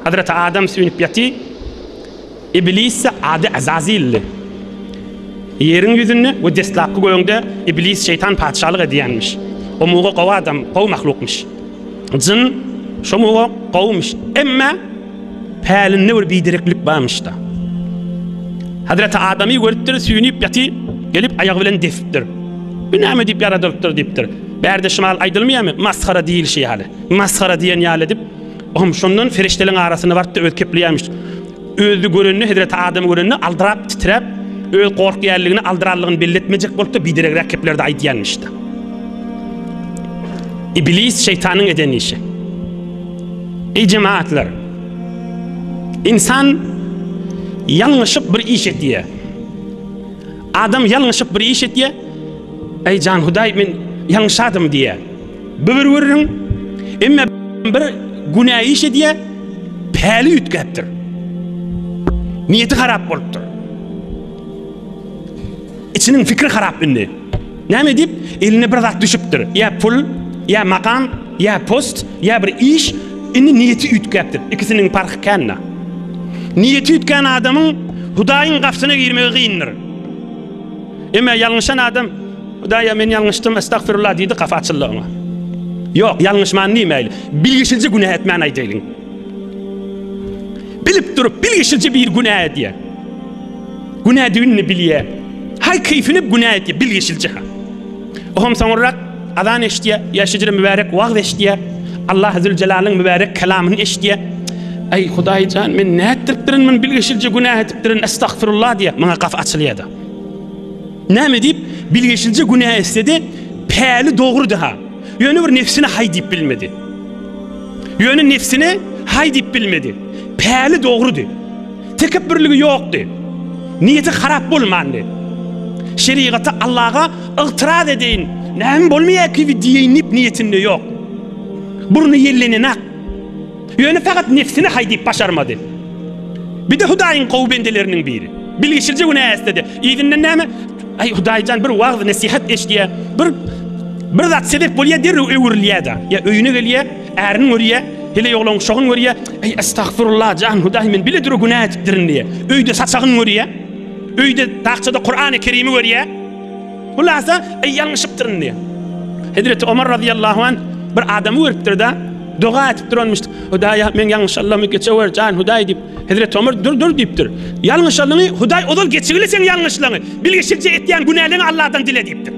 Hazreti Adam süýnüp ýaty, Iblis-de ady Azazildi. Ýeriň ýüzünde we deslapky gögde Iblis şeýtan patyşalyk edýänmiş. Omuga gowy adam, gowy mahlukmyş. Jyn şomuga gowumyş. Emma pälinde bir bidereklik barmyş-da. Hazreti Adamy görüpdir, süýnüp ýaty, gelip aýagy bilen depipdir. Bu näme diýip ýaradylypdyr diýipdir. Bärde şumal aýdylmaýarmy? Masgara diýilişi ýaly. Masgara diýen ýaly edip, Ohm şondan ferişteleň arasyna barypdy öz kepleýärmiş. Özi görende hezreti Adamy görende aldyrap titräp öz gorkýanlygyny aldyranlygyny belli etmejek bolupdy bideregräk keplerdi aýdýanmyşdy. Iblis şeýtanyň eden işi. Eý jemaatlar! Insan ýalňyşyp bir iş etýär. Adam ýalňyşyp bir iş etýär. Eý jan Hudaý men ýalňyşadym diýýär. Bu bir gürrüň. Emme bir günä iş edýär, päli üýtgäpdir. Niýeti harap bolupdyr. Içiniň fikri harap indi. Näme diýip, eline bir zat düşüpdir. Ýa pul, ýa makam, ýa post, ýa bir iş, indi niýeti üýtgäpdir. Ikisiniň parhy kän-de. Niýeti üýtgän adamyň Hudaýyň gapysyna girmegi kyndyr. Emma ýalňyşan adam Hudaýa men ýalňyşdym, estagfirullah diýdi, gapy açyldy oňa. Ýok, ýalňyşman diýmäýli. Bilgeşilje günä etmän aýdaýlyň. Bilip durup bilgeşilje bir günä edýär. Günädigini bilýär. Haý keýfine günä edýär, bilgeşilje. Ohm soňrak azan eşidýär, ýa şejere mübärek wagz eşidýär. Allah Zülcelalyň mübärek kelamyny eşidýär. Eý Hudaýjan, men nätdiripdirin, men bilgeşilje günä edipdirin, estagfirullah diýýär. Muňa gapy açylýar-da. Näme diýip, bilgeşinje günä etse-de, päli dogrudy-ha. Ýöne bir nebsine haý diýip bilmedi. Ýöne nebsine haý diýip bilmedi. Päli dogrudy. Tekepbürligi ýokdy. Niýeti harap bolmandy. Şerigata Allaha ygtyraz edeýin, näme bolmaýar kibi diýeýin diýip niýetinde ýok. Burny ýellenenak. Ýöne fakat nebsine haý diýip başarmady. Bir-de Hudaýyň gowy bendeleriniň biri. Bilgeşilje günä etse-de, yzyndan näme? Aý, Hudaýjan bir wagyz, nesihat eşidýär. Bir bir zat sebep bolýar, derrew öwrülýär-de. Ýa öýüne gelýär, ärini görýär, heleý oglan uşagyny görýär. Aý, estagfirullah, jan Hudaý, men bile dura günä edipdirin diýýär. Öýde saçagyny görýär. Öýde tagçada Kurany Kerimi görýär. Hulasa, eý ýalňyşypdyryn diýýär. Hezreti Omar razyýallahu anh bir adamy görüpdir-de, doga edip duranmyş. Hudaýa, meň ýalňyşanlygymy geçewer, jan Hudaý diýip. Hezreti Omar dur, dur diýipdir. Ýalňyşanyňy Hudaý ozal geçigli seň ýalňyşlygyňy, bilgeşilje etýän günäleňi Allahdan dile diýipdir.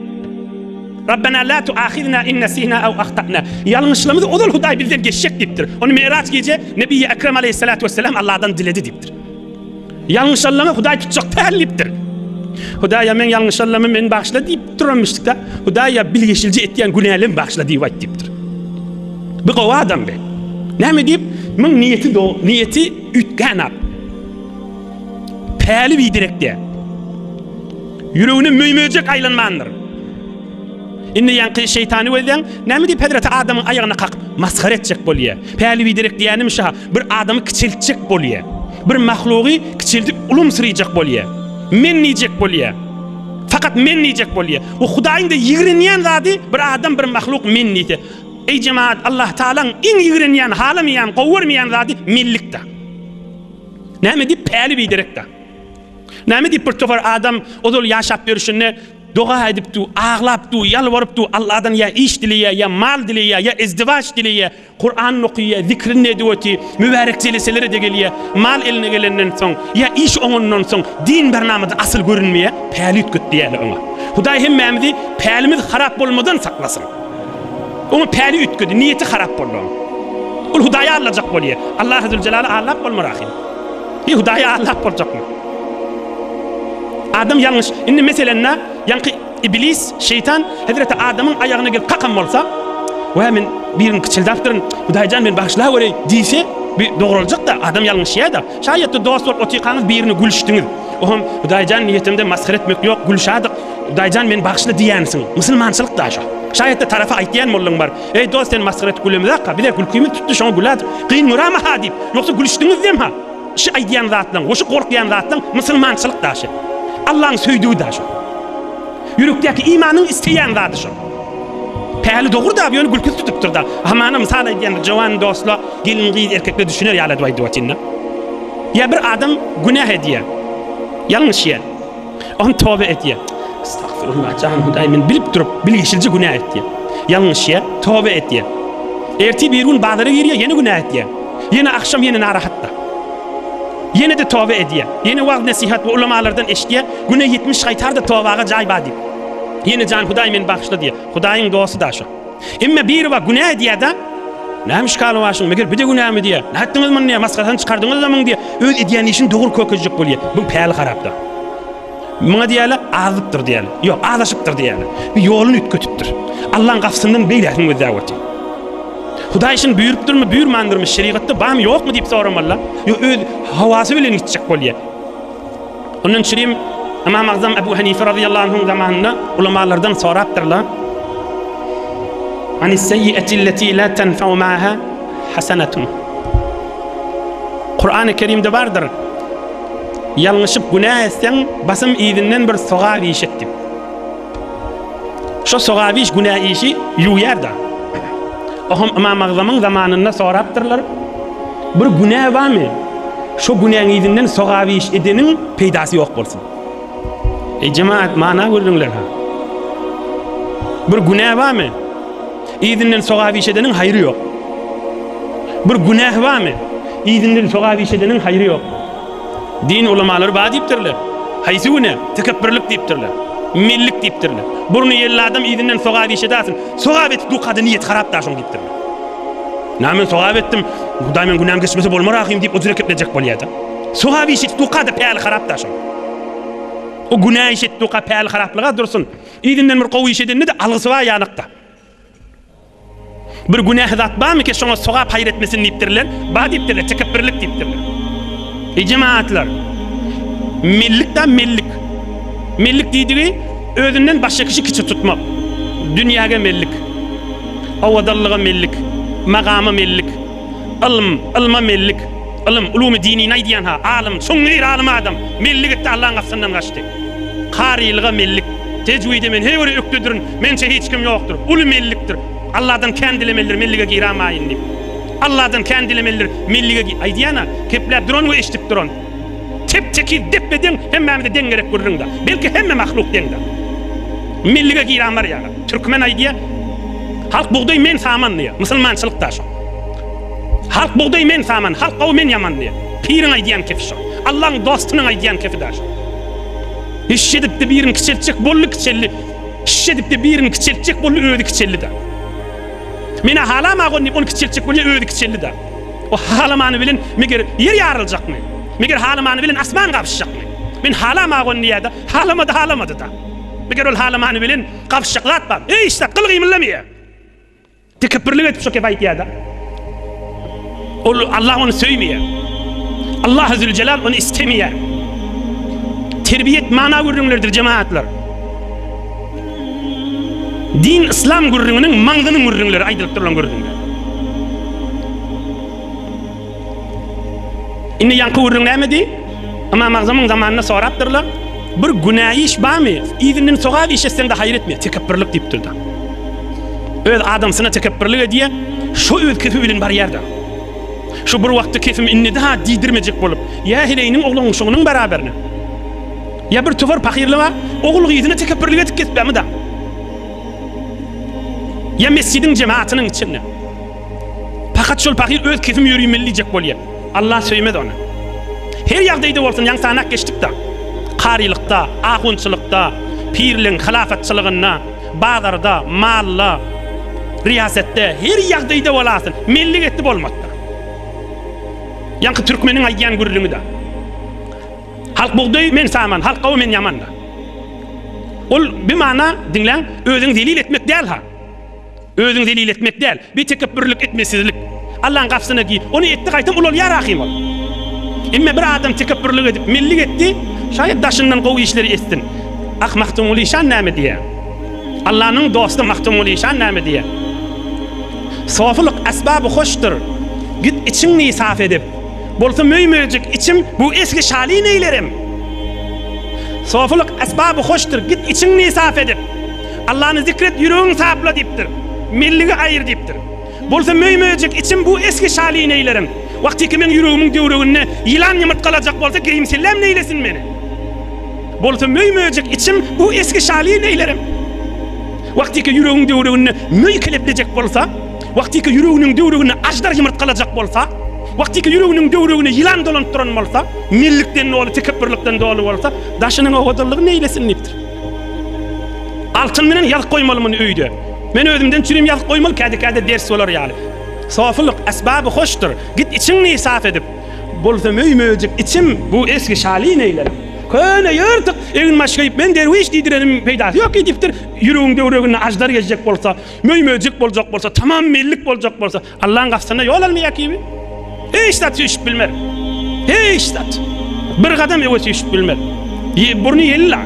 Rabbena la tuahizna in nesina ew ahtana. Ýalňyşlygymyzy ozal Hudaý bizden geçjek diýipdir. Ony Miraç gije Nebiýi Ekrem aleýhissalatu wesselam Allahdan diledi diýipdir. Ýalňyşanlaňy Hudaý tutjak däl diýipdir. Hudaýa meň ýalňyşanlarymy meni bagyşla diýip duranmyşdyk-da, Hudaýa bilgeşilje etýän günälerimi bagyşla diýip aýt diýipdir. Bu gowy adam be. Näme diýip, muň niýeti do, niýeti üýtgänap. Päli biderek diýä. Ýüregine möý-möjek aýlanmandyr. Indi ýaňky şeýtany gözleň, näme diýip hezreti Adamyň aýagyna kakyp, masgara etjek bolýa. Päli biderek diýýänim şa, bir adamy kiçeltjek bolýa. Bir mahlugy kiçeldip ulumsyryjak bolýa. Men diýjek bolýa. Fakat men diýjek bolýa. We Hudaýyň-da ýigrenýän zady bir adam, bir mahluk men diýse. Eý jemaat, Allah Tagalaň iň ýigrenýän, halamaýan, gowy görmeýän zady menlikdir. Näme diýip päli biderekdir. Näme diýip bir topar adam ozal ýaşap ýörşünde Doga edip du, aglap du, ýalbaryp du, Allahdan ýa iş dileýär, ýa mal dileýär, ýa izdiwaç dileýär, Kuranyny okyýar, zikrini edip otyr, mübärek jeleselere-de gelýär, mal eline gelenden soň, ýa iş oňandan soň, din barnamada asyl görünmeýär, päli üýtget diýýärler oňa. Hudaý hemmämizi pälimiz harap bolmadan saklasyn. Oňa päli üýtgedi, niýeti harap boldy oň. Ol Hudaýy aldajak bolýar. Allahy Züljelala aldap bolmar ahym. Heý Hudaýy aldap boljakmy? Adam ýalňyş. Indi meselende ýaňky iblis, şeýtan hezreti Adamyň aýagyna gelip kakan bolsa, Wä men birini kiçeldäpdirin, Hudaýjan meni bagyşlawereý diýse, bi dogruljak-da, adam ýalňyşýar-da. Şaýatda dost bolup otyrkaňyz birini gülüşdiňiz. Ohm, Hudaýjan niýetimde masgara etmek ýok, gülüşädik. Hudaýjan meni bagyşla diýýänsiň. Musulmançylyk-da şo. Şaýatda tarapa aýtýan bolduň bar. Eý dost sen masgara etip gülemizakka, bize gülkimiz tutdy şoňa gülädik. Kyn görama-ha diýip. Ýogsa gülüşdiňizdem-ha. Şu aýdýan zatlaň, we şu gorkýan zatlaň musulmançylyk daşy. Allaň söýdügi daşy. Ýürekdäki imanyň isleýän zady şol. Päli dogry-da, ýöne gülküsi tutupdyr-da. Hamana mysal aýdýan bir jowan dostla, gelin-gyz, erkekler düşüner ýaly edip aýdyp otyryn-da. Ýa bir adam günäh edýär. Ýalňyşýar. Oňa toba edýär. Estagfirullah, jan Hudaý, men bilip durup, bilgeşilje günä etýär. Ýalňyşýar, toba edýär. Ertir bir gün bazara girýär, ýene günä etýär. Ýene agşam ýene narahatda. Ýene-de toba edýär. Ýene wagyz-nesihat we ulamalardan eşidýär, güne 70 gaýtar-da tobaga jaý bar diýip. Ýene jan Hudaý meni bagyşla diýýär. Hudaýyň dosty-da şo. Emme biri bar günä edýär-de, Näme işgali bar şuň, meger bu-da günämi diýýär. Nätdiňiz muny diýýär, masgarasyny çykardyňyz-da muň diýýär. Öz edýän işini dogry kökezjek bolýar. Bu päli harapda. Muňa diýýärler, azypdyr diýýärler. Ýok, azaşypdyr diýýärler. Bu ýoluny üýtgetipdir. Allaň gapysyndan beýläkini gözläp otyr. Hudaý şuny buýrupdyrmy, buýurmandyrmy, şerigatda barmy, ýokmy diýip soramalylar. Ýok, öz hawasy bilen gitjek bolýar. Ondan çürim Ymam Agzam Ebu Hanife razyýallahu anhuň zamanynda ulamalardan sorapdyrlar. Anis-seýýi'etilleti la tenfe'u ma'aha hasanatun. Kur'an-ı Kerimde bardyr. Ýalňyşyp günä etseň, basym yzyndan bir sogap iş et diýip. Şo sogap iş günä işi ýuwýar-da. Ohm Ymam Agzamyň zamanynda sorapdyrlar. Bir günä barmy? Şo günäň yzyndan sogap iş edeniň peýdasy ýok bolsun. Eý jemaat, mana gürrüňler ha. Bir günä barmy? Yzyndan sogap iş edeniň haýry ýok. Bir günäh barmy? Yzyndan sogap iş edeniň haýry ýok. Din ulamalary bar diýipdirler. Haýsy günä? Tekepbirlik diýipdirler. Mellik diýipdirler. Burny ýelli adam yzyndan sogap iş edäsin. Sogap etip durkada niýeti harap da şoň diýipdirler. Näme men sogap etdim, Hudaý meň günäm geçmese bolmar ahym diýip ujur keplejek bolýar-da. Sogap iş etip durkada päli harap da şoň. O günä iş etip durka päli haraplyga dursun. Yzyndan bir gowy iş edende-de algysy bar ýanakda. Bir günähi zat barmy ki şoňa sogap haýyr etmesin diýipdirler? Bar diýipdirler, tekepbirlik diýipdirler. Eý jemaatlar! Mellik da mellik. Mellik diýdigi özünden başga kişi kiçi tutmak. Dünýäge mellik. Owadanlyga mellik. Magama mellik. Ylm, ylma mellik. Ylym, ulumy dinini aýdýan ha, alym, çuňňur alym adam. Mellik etdi Allaň gapysyndan gaçdy. Karylyga mellik. Tejwide men her bir ökdedirin, mençe hiç kim ýokdur. Uly mellikdir. Allahdan kän dilemelidir, mellige giramaýyn diýip. Allahdan kän dilemelidir, mellige gi aýdýan-a, kepläp duran we eşidip duran. Tep-tekiz, depbe-deň, hemmämize deň gerek gürrüň-de. Belki hemme mahluk deň-de. Mellige giran bar ýaly. Türkmen aýdýar, Halk bugdaý men saman diýýär. Musulmançylyk-da şo. Halk bugdaý men saman, halk gowy men ýaman diýýär. Piriň aýdýan kefi şo. Allaň dostunyň aýdýan kefi-de şo. Şeýdip-de birini kiçeltjek boldy, kiçeldi. Şeýdip-de birini kiçeltjek boldy, özi kiçeldi-de. Men-ä halamag ony diýip, ony kiçeltjek bolýar, özi kiçeldi-de. O halamany bilen meger ýer ýaryljakmy? Meger halamany bilen asman gabşjakmy? Men halamag ony diýýär-de, halamady, halamady-da. Meger ol halamany bilen gabşjak zat barmy? Hiç zat, gyl gymyldamaýar. Tekepbirlik edip şo kep aýtýar-da. Ol Allah ony söýmeýär. Allah Zülcelal ony istemeýär. Terbiýet mana gürrüňlerdir jemaatlar. Din yslam gürrüňiniň maňzynyň gürrüňleri aýdylyp durulan gürrüňler. Indi ýaňky gürrüň nämedi? Ymam Agzamyň zamanynda sorapdyrlar. Bir günä iş barmy? Yzyndan sogap iş etseň-de haýyr etmeýär. Tekepbirlik diýipdir-de. Öz adamsyna tekepbirlik edýär, şo öz kefi bilen barýar-da. Şo bir wagtda kefim innedi-ha diýdirmejek bolup, ýa heleýiniň oglan-uşagynyň beraberine, ýa bir topar pahyrlar bar, ogul-gyzyna tekepbirlik edip gezipbämi-da. Ýa mesjidiň jemaatynyň içinde. Pakat şol pahyr öz kefim ýörimeli diýjek bolýar. Allah söýmez ony. Her ýagdaýda bolsun ýaňy sanap geçdik-da. Karylykda, ahunçylykda, pirligiň hylafatçylygynda, bazarda, malda, riýasetde, her ýagdaýda bolasyn, mellik etdi bolmazda. Ýaňky türkmeniň aýdýan gürrüňi-de. Halk bugdaý, men saman, halk gowy, men ýaman-da. Ol bimana, diňläň, özüňi zelil etmek däl-ha. Özüňi zelil etmek däl, bir tekepbürlik etmesizlik. Allaň gapysyna gi, ony etdi gaýtam ulalýar ahym ol. Emme bir adam tekepbürlik edip, mellik etdi, şaýat daşyndan gowy işleri etsin. Ah Magtymguly işan näme diýýär? Allanyň dosty Magtymguly işan näme diýýär? Sofulyk esbaby hoşdur, git içiňni saf edip. Bolsa möý-möjek içim, bu esgi şaly neýlerem? Sofulyk esbaby hoşdur, git içiňni saf edip. Allany zikret, ýüregiň sapla diýipdir. Melligi aýyr diýipdir. Bolsa möý-möjek içim bu esgi şaly neýlerim. Wagtyky meň ýüregimiň döwreginde ýylan ýumurtgalajak bolsa geýim-selläm neýlesin meni. Bolsa möý-möjek içim bu esgi şaly neýlerim. Wagtyky ýüregiň döwreginde möý keleplejek bolsa, wagtyky ýüreginiň döwreginde aždar ýumurtgalajak bolsa, wagtyky ýüreginiň döwregine ýylan dolanyp duran bolsa, mellikden doly, tekepbirlikden doly bolsa, daşynyň owadanlygy neýlesin diýipdir. Altyn bilen ýazyp goýmaly muny öýde. Men özümden çürim ýazyp goýmaly käde-käde ders bolar ýaly. Sofulyk esbaby hoşdur. Git içiňni saf edip. Bolsa möý-möjek içim bu esgi şaly neýlerim. Köne ýyrtyk eginbaş geýip men derwiş diýdirenim peýdasy ýok diýipdir. Ýüregiň döwreginde aždar gezjek bolsa, möý-möjek boljak bolsa, tamam mellik boljak bolsa, Allaň gapysynda ýol almaýar kibi. Hiç zat süýşüp bilmez. Hiç zat. Bir gadam öňe süýşüp bilmez. Burny ýelli.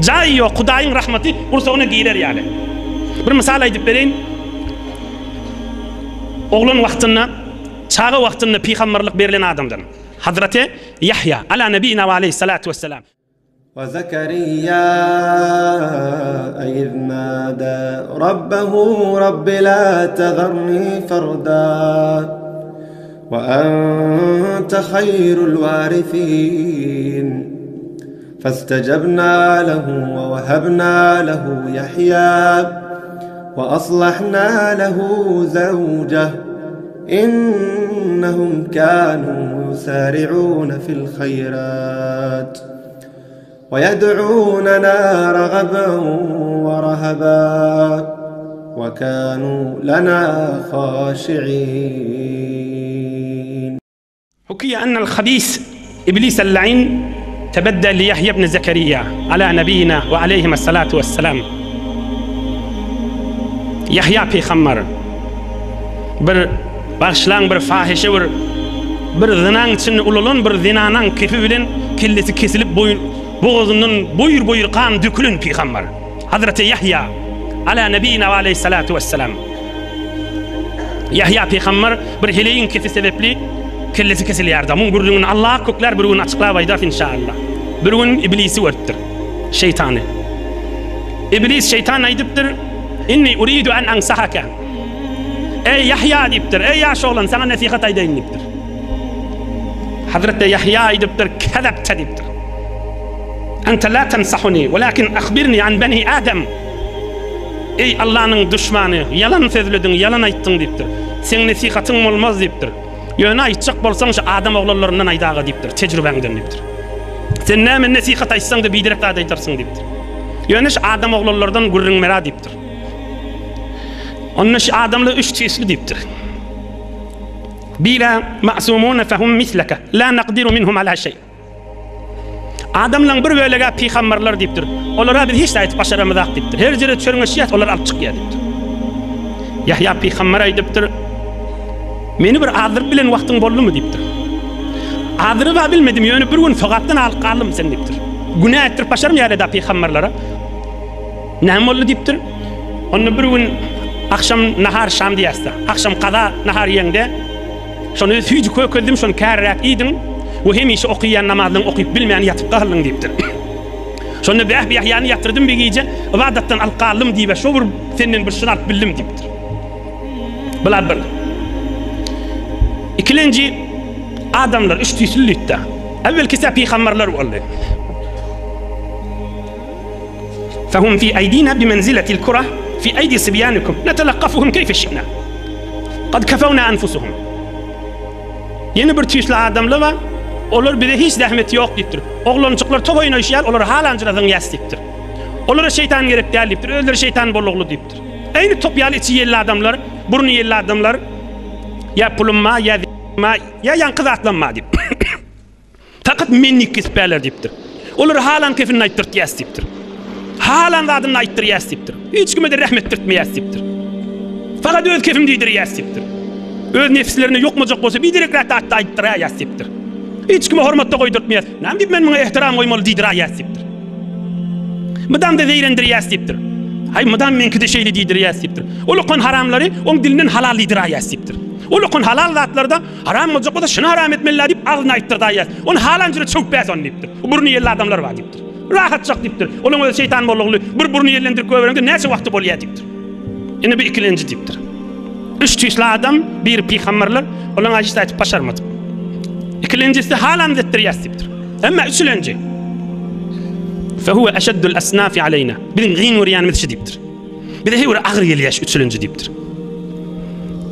Jaý ýok, Hudaýyň rahmaty gursagyna girer ýaly. Bir mysal aýdyp bereýin. Oglan wagtynda, çaga wagtynda pygamberlik berlen adamdan. Hazreti Ýahýa, ala nebina we aleýhissalatu wesselam. وزكريا إذ نادى ربه رب لا تذرني فردا وأنت خير الوارثين فاستجبنا له ووهبنا له يحيى وأصلحنا له زوجه إنهم كانوا يسارعون في الخيرات ويدعوننا رغبا ورهبا وكانوا لنا خاشعين حكي أن الخبيث إبليس اللعين تبدى ليحيى بن زكريا على نبينا وعليهما الصلاة والسلام. Ýahýa pygamber bir bagyşlaň bir fahişe bir bir zynaň içinde ulalan bir zenanaň kefi bilen kellesi kesilip boýun bogazyndan boýur boýur gan dökülen pygamber. Hazreti Ýahýa ala nebina we aleyhissalatu vesselam. Ýahýa pygamber bir heleýiň kefi sebepli kellesi kesilýärdi. Muň gürrüňini Allah kökler bir gün açyklap aýdar inşallah. Bir gün iblisi görüpdir. Şeýtany. Iblis şeýtan aýdypdyr, Inni uridu an ansahaka. Eý Ýahýa diýipdir, eý ýaş oglan saňa nesihat aýdaýyn diýipdir. Hazreti Ýahýa aýdypdyr, Kezebte diýipdir. Ente la tensahuni, welakin ahbirni an beni Adam. Eý Allanyň duşmany, ýalan sözlediň, ýalan aýtdyň diýipdir. Seň nesihatyň bolmaz diýipdir. Ýöne aýtjak bolsaň şu adam oglanlaryndan aýdaga diýipdir, tejribäňden diýipdir. Sen näme nesihat aýtsaň-da biderek zat aýdarsyň diýipdir. Ýöne şu adam oglanlardan gürrüň bera diýipdir. Onda şu adamlar üç tüýsli diýipdir. Bira ma'sumuna fehum misleke la naqdiru minhum ala şey. Adamlaň bir bölegi pygamberler diýipdir. Olara biz hiç zat aýdyp başaramyzak diýipdir. Her ýere çörňeşýäs, olar alyp çykýar diýipdir. Ýahýa pygamber aýdypdyr, Meni bir azdyryp bilen wagtyň boldumy diýipdir. Azdyryp-a bilmedim, ýöne bir gün sogapdan alyp galdym sen diýipdir. Günä etdirip başarmaýar-da pygamberlere. Näme boldy diýipdir. Onda bir gün agşam nahar şam diýäs-de. Agşam kaza nahar iýeňde Şony süýji kökezdim, şony kärräk iýdiň we hemişe okaýan namazyňy okyp bilmän ýatyp galdyň diýipdir. Şonda bäh Ýahýany ýatyrdym bir gije, ybadatdan alyp galdym diýip, şo bir senden bir şuny alyp bildim diýipdir. Bular bir. Ikilenji adamlar üç tüýsli diýipdir. Äwwelkisi pygamberler boldy. Fehum fi aýdina bimenziletil kura fi aýdi sibýanikum netelakkafuhum keýfe şi'na. Kad kefewna enfusuhum. Ýene bir tüýsli adamlar bar. Olar bize hiç zähmeti ýok diýipdir. Oglanjyklar top oýnaýşy ýaly olary halanjyra zyňýas diýipdir. Olara şeýtan gerek däl diýipdir. Özleri şeýtan bolugly diýipdir. Eýni top ýaly içi ýelli adamlar, burny ýelli adamlar ýa pulum bar, ýa bar, ýa ýaňky zatlam bar diýip. Fakat mennik kesip bärler diýipdir. Olary halan kefini aýtdyrtýas diýipdir. Halan zadyny aýtdyrýas diýipdir. Hiç kime-de rehm etdirtmeýäs diýipdir. Fakat öz kefim diýdirýäs diýipdir. Öz nefslerine ýokmajak bolsa biderekräk zatda aýtdyraýas diýipdir. Hiç kime hormat-da goýdurtmaýas. Näme diýip men muňa ehtiram goýmaly diýdiräýäs diýipdir. Mydam-da zeýrendirýäs diýipdir. Haý, mydam meňki-de şeýle diýdirýäs diýipdir. Ol okan haramlary oň dilinden halal diýdiräýäs diýipdir. Ol okan halal zatlarda Haram boljak bolsa şuny haram etmeli-dä diýip agzyna aýtdyrdaýýar. Ony halan jüre çöwüp bäs ony diýipdir. Burny ýelli adamlar bar diýipdir. Rahatjak diýipdir. Olaň özi şeýtan bolugly. Bir burny ýellendirip goýbereňde näçe wagty bolýar diýipdir. Ine bu ikilenji diýipdir. Üç tüýsli adam, biri pygamberler, olaň aýjyt aýtyp başarmadyk. Ikilenjisi halam etdirýäs diýipdir. Emma üçülenji Fehuve eşeddül esnafi aleyna. Biziň gyn görýänimiz şu diýipdir. Bize heý bir agyr gelýär şu üçülenji diýipdir.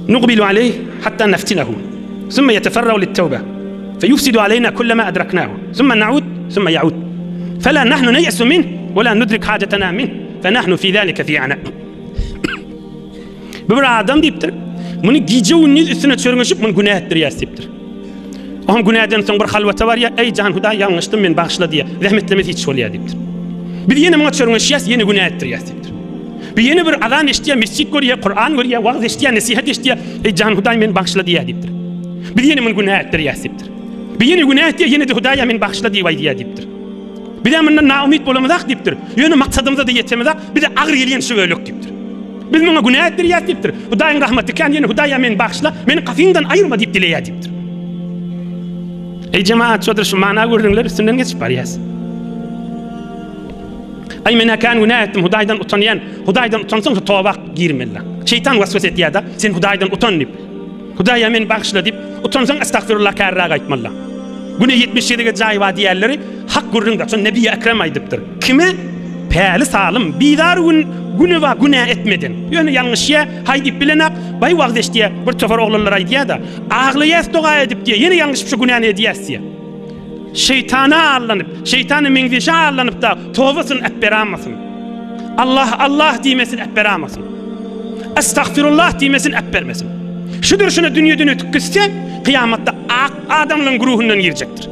Nuqbilu aleyh hatta neftinehu. Sümme yeteferragu lit-tewbe. Feyufsidu aleyna kullama adraknahu. Sümme na'ud, sümme ya'ud. Fela nahnu neyesu minh ve la nudrik hacetena minh. Fe nahnu fi zalike fi ana. Bu bir adam diýipdir. Muny gije-gündiz üstüne çörňeşip, muny günä etdirýäs diýipdir. Oňam günäden soň bir halwata barýar, Eý, jan Hudaý, ýalňyşdym, meni bagyşla diýýär. Rehmetlemesi hiç bolýar diýipdir. Biz ýene muňa çörňeşýäs, ýene günä etdirýäs diýipdir. Bir ýene bir azan eşidýär, mesjit görýär, Kuran görýär, wagyz eşidýär, nesihat eşidýär, Eý, jan Hudaý, meni bagyşla diýýär diýipdir. Biz ýene muny günä etdirýäs diýipdir. Bir ýene günä etýär, ýene-de Hudaýa meni bagyşla diýip aýdýar diýipdir. Biz-ä mundan naumyt bolamyzak diýipdir. Ýöne maksadymyza-da ýetemizak, bize agyr gelýän şu bölek diýipdir. Biz muňa günä etdirýäs diýipdir. Hudaýyň rahmaty kän, ýöne Hudaýa meni bagyşla, meni gapyňdan aýyrma diýip dileýär diýipdir. Eý jemagat, şodur şu mana gürrüňler üstünden geçip barýas. Aý men-ä kän günä etdim, Hudaýdan utanýan. Hudaýdan utansaň şu toba girmeli. Şeýtan waswasa etýär-de, sen Hudaýdan utan diýip. Hudaýa meni bagyşla diýip, utansaň estagfirullah kärräk aýtmaly. Güne 77 ge jaý bar diýýärleri hak gürrüňdir. Şony Nebi Ekrem aýdypdyr. Kime? Päli salym, bizar gün güni bar günä etmeden. Ýöne ýalňyşýa, haý diýip bilenak, baý wagyz eşidýä, bir topar oglanlar aýdýa-da, aglaýas doga edip diýýä, ýene ýalňyşyp şu günäni edýäs diýýä. Şeýtana allanyp, şeýtana meňzeşe allanyp-da tobasyny äpberamasyn. Allah, Allah diýmesin äpberamasyn. Estagfirullah diýmesin äpbermesin. Şu durşuna dünýeden ötüp gitse, kyýamatda ak adamlaryň güruhyndan girjekdir.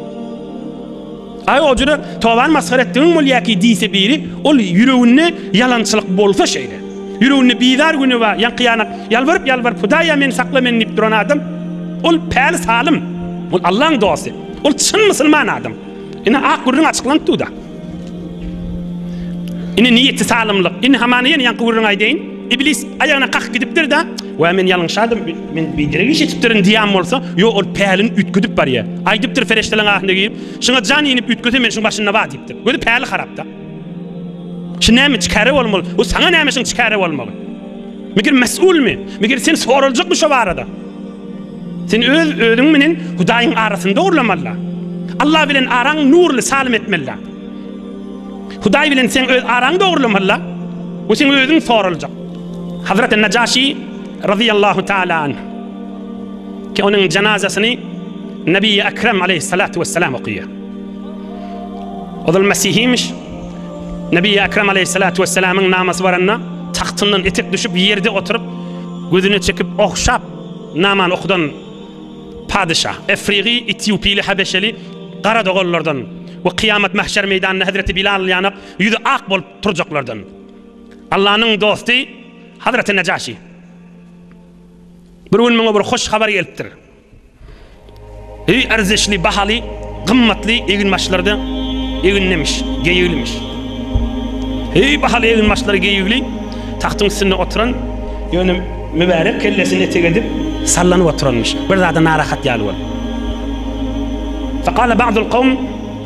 Aý o jüre tobany masgara etdigiň bolýa ki diýse biri, ol ýüreginde ýalançylyk bolsa şeýle. Ýüreginde bizar güni bar, ýaňky ýanak ýalbaryp ýalbaryp Hudaýa meni sakla meni diýip duran adam, ol päli salym, ol Allaň dosty, ol çyn musulman adam. Ine ak gürrüň açyklanyp dur-da. Ine niýeti salymlyk. Indi hamana ýene ýaňky gürrüňi aýdaýyn. Iblis aýagyna kakyp gidipdir-de, Wä men ýalňyşadym, men biderek iş etipdirin diýen bolsa, ýok ol pälini üýtgedip barýar. Aýdypdyr pereşdeleriň arasynda girip, Şuňa jan inip üýtgese men şuň başynda bar diýipdir. Gözi päli harapda. Şu näme çikäre bolmaly? Bu saňa näme şuň çikäre bolmagy? Meger mesulmy? Meger sen soraljakmy şo barada? Sen öz özüň menen Hudaýyň arasyny dogurlamaly. Allah bilen araň nurly salym etmeli. Hudaý bilen sen öz araňy dogurlamaly. We sen özüň soraljak. Hazreti Najaşi radiyallahu taala anh ki onuň janazasyny Nebi Ekrem aleyhissalatu vesselam okaýar. Ozal Mesihimiş. Nebi Ekrem aleyhissalatu vesselamyň namasy baranda tagtyndan etek düşüp ýerde oturyp gözüne çekip ogşap namany okudan padyşa, Efrigy, Etýupili, Habeşeli gara doganlardan we kyýamat mahşer meýdanynda Hezreti Bilal ýanak ýüzi ak bolup turjaklardan. Allanyň dosty Hazreti Nejaşi. Bir gün muňa bir hoş habar gelipdir. Eý arzişli, bahaly, gymmatly eginbaşlarda egindemiş, geýiglimiş. Eý bahaly eginbaşlary geýigli, tagtyň üstünde oturan, ýöne mübärek kellesini etek edip, sallanyp oturanmyş. Bir zada narahat ýaly bolup. Fekale ba'dul kawm,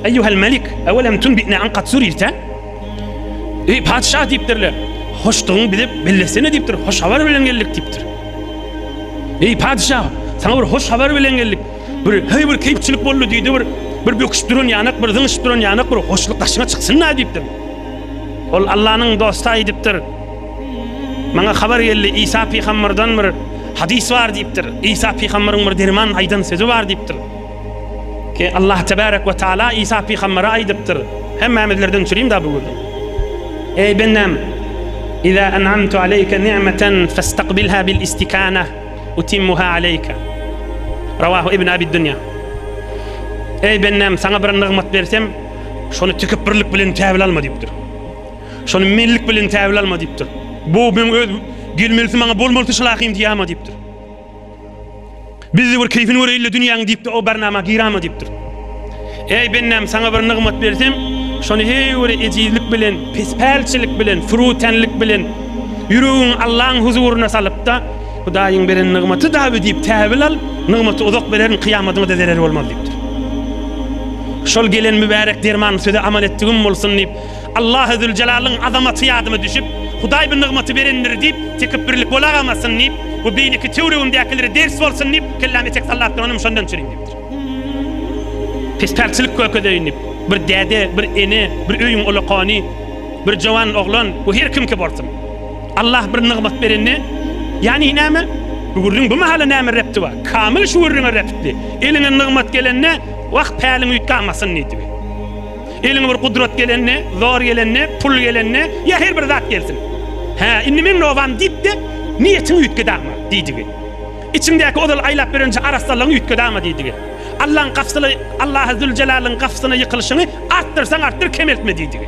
Eýýuhel melik, ewelem tunbi'na an kad surirte? Eý patyşa diýipdirler. Hoşdugyňy bize bellesene diýipdir. Hoş habar bilen geldik diýipdir. Eý patyşa, saňa bir hoş habar bilen geldik. Bir heý bir keýpçilik boldy diýdi bir bir böküşip duran ýanak, bir zyňyşyp duran ýanak bir hoşluk daşyňa çyksyn-da diýipdir. Ol Allanyň dosty aýdypdyr. Maňa habar geldi, Isa pygamberden bir hadys bar diýipdir. Isa pygamberiň bir derman aýdan sözi bar diýipdir. Ki Allah tebarek we taala Isa pygambere aýdypdyr. Hemmämizlerden çürim-da bu gürrüň. Eý bendäm! Iza en'amtu aleyke ni'meten festaqbilha bil istikana utimmuha aleyke. Rawahu Ibn Abi Dunya. Eý bendäm, saňa bir nygmat bersem, şony tekepbirlik bilen täwil alma diýipdir. Şony menlik bilen täwil alma diýipdir. Bu meň öz gelmelisi maňa bolmalysy şylahym diýama diýipdir. Bizde bir keýfini göreýli dünýäň diýipdi o barnama girama diýipdir. Eý bendäm saňa bir nygmat bersem, şony heý bir ejizlik bilen, pespälçilik bilen, furutenlik bilen ýüregiňi Allaň huzuryna salypda, Hudaýyň beren nygmaty daby diýip täwil al, nygmaty uzak bererin, kyýamatyňa-da zereri bolmaz diýipdir. Şol gelen mübärek derman söze amal etdigim bolsun diýip, Allahy Züljelalyň azamaty ýadyma düşüp, Hudaý bu nygmaty berendir diýip, tekepbürlik bolagamasyn diýip we beýleki töweregimdäkilere ders bolsun diýip, kellämi etek sallap duranym şondan üçin diýipdir. Pespälçilik kökezeýin diýip, bir däde, bir ene, bir öýüň ulakany, bir jowan oglan we her kimki bolsun. Allah bir nygmat berende, ýagny näme? Bu gürrüň bu mahala näme repti bar? Kamyl şu gürrüňe reptli. Eliňe nygmat gelende, wah päliň üýtgamasyn diýdigi. Eliňe bir gudrat gelende, zor gelende, pul gelende, ýa her bir zat gelsin. Hä, indi meň nobam diýip-de, niýetiňi üýtgedagma, diýdigi. Içiňdäki ozal aýlap ýörenje arassalygyňy üýtgedagma, diýdigi. Allaň gapsyna, Allahy Züljelalyň gapysyna ýykylyşyňy artdyrsaň artdyr, kemeltme, diýdigi.